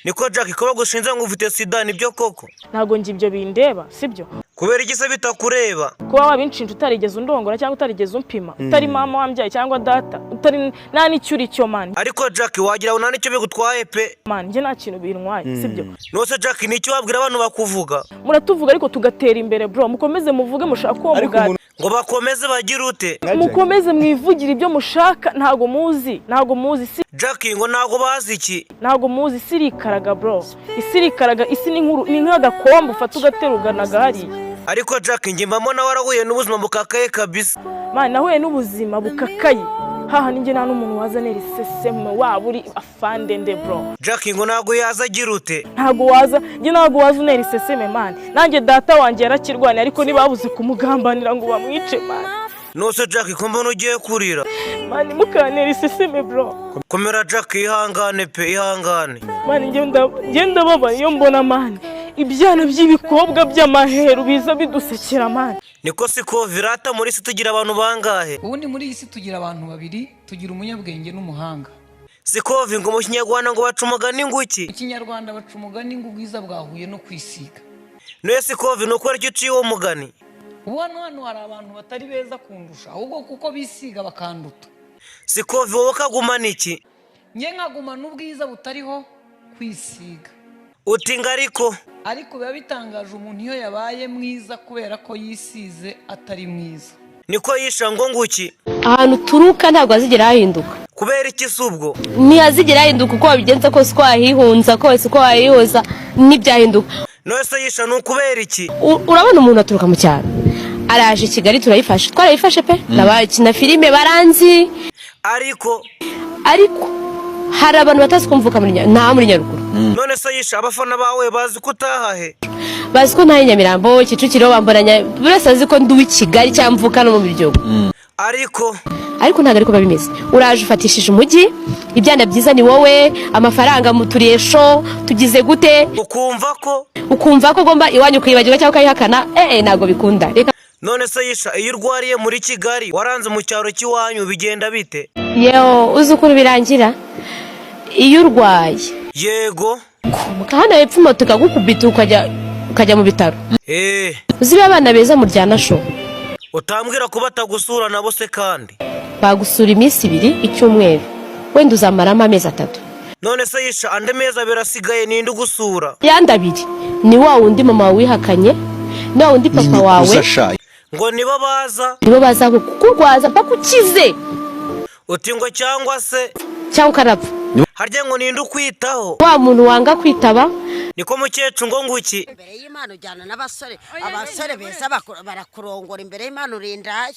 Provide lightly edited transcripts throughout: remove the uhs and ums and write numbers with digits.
Niko Jack, ko bagushinze ngo ufite sida, nibyo koko? Ntabwo njye ibyo bindeba, sibyo? Kubera iki se bitakureba? Kuba wabinshinja utarigeze undongora cyangwa utarigeze umpima, utari mama wambyaye cyangwa data, utari nta n'icyo uri cyo, man. Ariko Jack, wagira ngo nta n'icyo bigutwaye pe. Man, njye nta kintu bintwaye, sibyo? Nose Jack, ni icyo wabwira abantu bakuvuga? Muratuvuga ariko tugatera imbere, bro. Mukomeze muvuge, mushaka uwo Ariko mugati. umuntu Ngo bakomeze bagire ute? Mukomeze mwivugire ibyo mushaka. Ntabwo muzi, ntabwo muzi isi. Jack, ngo ntabwo bazi iki? Ntabwo muzi isi. Irikaraga, bro, isi irikaraga. Isi ni nk'uru, ni nk'agakombe ufata ugateruganaga hariya. Ariko Jack, njye mbamo nawe warahuye n'ubuzima bukakaye kabisa. Man, nahuye n'ubuzima bukakaye haha. Ninjye nta n'umuntu wazanira iseseme, waba uri afandende, bro. Jack, ngo ntabwo yaza agira ute? Ntabwo waza, njye ntabwo waza unera iseseme, man. Nanjye data wanjye yarakirwaniye, ariko ntibabuze kumugambanira ngo bamwice, man. Nose Jack, ko mbona ugiye kurira? Man, mukanera iseseme, bro. Komera Jack, ihangane pe, ihangane. Man, njye ndababaye iyo mbona, man, ibyana by'ibikobwa by'amaheru biza bidusekera, man. Niko siko virata, muri isi tugira abantu bangahe? Ubundi muri iyi si tugira abantu babiri: tugira umunyabwenge n'umuhanga. Sikovi, ngo mu Kinyarwanda ngo baca umugani ngo iki? Mu Kinyarwanda baca umugani ngo ubwiza bwahuye no kwisiga. Niyo Sikovi, ni ukubera icyo uciye uwo mugani? Ubu hano hari abantu batari beza kundusha, ahubwo kuko bisiga bakanduta. Sikovi, wowe ukagumana iki? Njye nkagumana ubwiza butariho kwisiga. Uti ngo ariko? Ariko biba bitangaje umuntu iyo yabaye mwiza kubera ko yisize atari mwiza. Niko yisha, ngo nguki? Ahantu uturuka ntabwo hazigera hahinduka. Kubera iki si ubwo? Ntihazigera hahinduka uko wabigenza kose, uko wahihunza kose, uko wahihuza, ntibyahinduka. None se yisha, ni ukubera iki? Urabona umuntu aturuka mu cyaro, araje i Kigali, turayifashe, twarayifashe pe, n'abakina filime baranzi. Ariko Ariko hari abantu batazi ko mvuka muri nta muri Nyaruguru. None se yisha, abafana bawe bazi ko utahahe? Bazi ko ntahe Nyamirambo, Kicukiro, bamboranya. Buri wese azi ko ndi uw'i Kigali cyangwa mvuka no mu Biryogo. Ariko Ariko ntabwo ariko biba bimeze. Uraje ufatishije umujyi, ibyana byiza ni wowe, amafaranga muturiye sho, tugize gute? Ukumva ko Ukumva ko ugomba iwanyu ukayibagirwa cyangwa ukayihakana. Ntabwo bikunda, reka. None se yisha, iyo urwariye muri Kigali waranze mu cyaro cy'iwanyu, bigenda bite? Yewe, uzi ukuntu birangira iyo urwaye? Yego. Hano hepfo moto ikagukubita, ukajya mu bitaro. Uzi ba abana beza muryana sho? Utambwira ko batagusura nabo se kandi? Bagusura iminsi 2, icyumweru, wenda uzamaramo amezi 3. None se yisha, andi mezi 2 asigaye ninde ugusura? Yandi abiri ni wa wundi mama wawe wihakanye, ni wa wundi papa wawe. Ngo nibo baza? Nibo baza kukurwaza mpaka ukize. Uti ngo cyangwa se? Cyangwa ukarapfa. Harya ngo ninde ukwitaho? Wa muntu wanga kwitaba. Niko mukecuru, ngo nguki? Imbere y'Imana ujyana n'abasore, abasore beza barakurongora. Imbere y'Imana urindaye.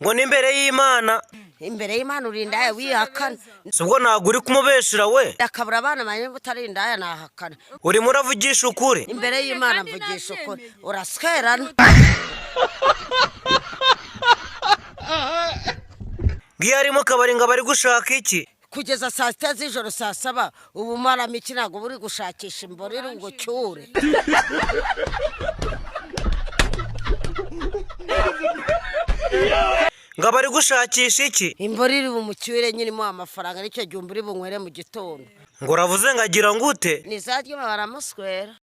Ngo n'imbere y'Imana? Imbere y'Imana urindaye, wihakana. Si ubwo ntabwo uri kumubeshera we? Ndakabura abana banjye utari indaya, nahakana. Urimo uravugisha ukuri? Imbere y'Imana mvugisha ukuri, uraswerana. Ngiyo ari mu kabari ngo bari gushaka iki? Kugeza saa 6 z'ijoro, saa 7, ubu umaramo iki? Ntabwo uba uri gushakisha imborere ngo ucyure? Ngo bari gushakisha iki? Imborere bumucyure nyine, imuha amafaranga, nicyo gihe uri bunywere mu gitondo. Ngo uravuze ngo agira ngute? Ntizaryuma, baramuswera.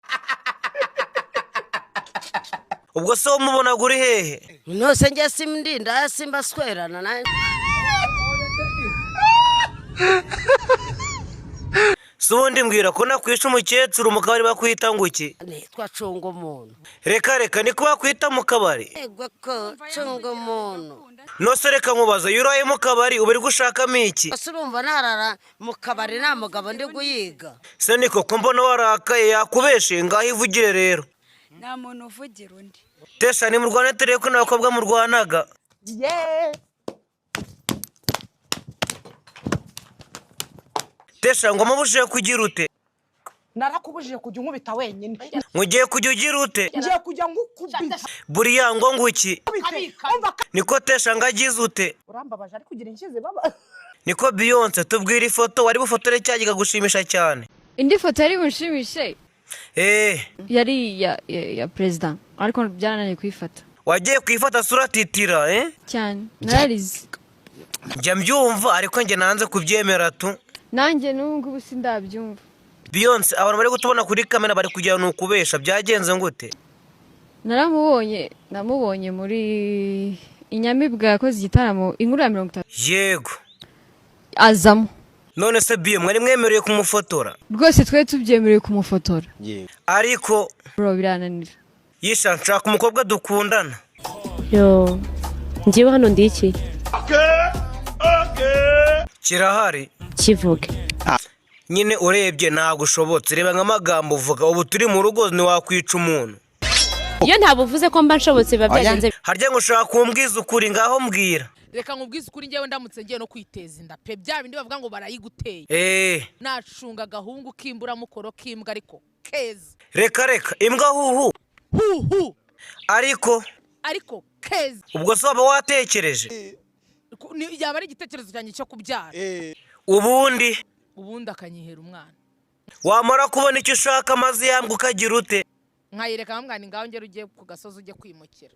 Ubwo se umubonaga uri hehe? Nose njye simba indaya, simba swerana nanjye. Si ubundi mbwira ko nakwisha umukecuru, mu kabari bakwita ngo iki? Nitwa cunga umuntu. Reka reka, niko bakwita mu kabari? Yego, ko cunga umuntu. Nose reka nkubaza, iyo uraye mu kabari uba uri gushakamo iki? Ese urumva narara mu kabari nta mugabo ndi guyiga? Se niko ko mbona warakaye, yakubeshe? Ngaho ivugire rero. Nta muntu uvugira undi. Tesha, ni mu Rwanda turebe ko n'abakobwa murwanaga. Tesha, ngo mubujije kugira ute? Narakubujije kujya unkubita wenyine. Mugiye kujya ugira ute? Ngiye kujya ngukubita. Buriya ngo nguki? Umva. Niko Tesha, ngo agize ute? Urambabaje, ariko ugira inshyize baba. Niko Beyonce, tubwira ifoto wari bufotore cyagiye ikagushimisha cyane. Indi foto yari bunshimishe yari iya perezida, ariko byarananiye kuyifata. Wagiye kuyifata sura titira, eh? Cyane, nararize. Njya mbyumva, ariko njye nanze kubyemera tu. Nanjye n'ubu ngubu sindabyumva. Beyonce, abantu bari kutubona kuri kamera bari kugira ni ukubesha, byagenze ngute? Naramubonye, namubonye muri Inyamibwa, yakoze igitaramo Inkuru ya 30. Yego. Azamo. None se Biyo, mwari mwemerewe kumufotora? Rwose twari tubyemerewe kumufotora. Ariko Bro, birananira. Yisha, nshaka umukobwa dukundana. Yo, njyewe hano ndi iki? Kirahari. Kivuge. Nyine urebye ntabwo ushobotse, reba nk'amagambo uvuga. Ubu turi mu rugo, ntiwakwica umuntu. Iyo ntabuvuze ko mba nshobotse, biba byagenze? Harya ngo ushaka kumbwiza ukuri? Ngaho mbwira. Reka nkubwize ukuri, njyewe ndamutse ngiye no kwiteza inda pe, bya bindi bavuga ngo barayiguteye, nacunga agahungu k'imburamukoro k'imbwa ariko keza. Reka reka, imbwa huhu? Huhu. Ariko Ariko keza. Ubwo se waba watekereje? Yaba ari igitekerezo cyanjye cyo kubyara. Ubundi? Ubundi akanyihera umwana. Wamara kubona icyo ushaka maze yambwa ukagira ute? Nkayireka, nkamwana ngaho ngera ugiye ku gasozi ujye kwimukira.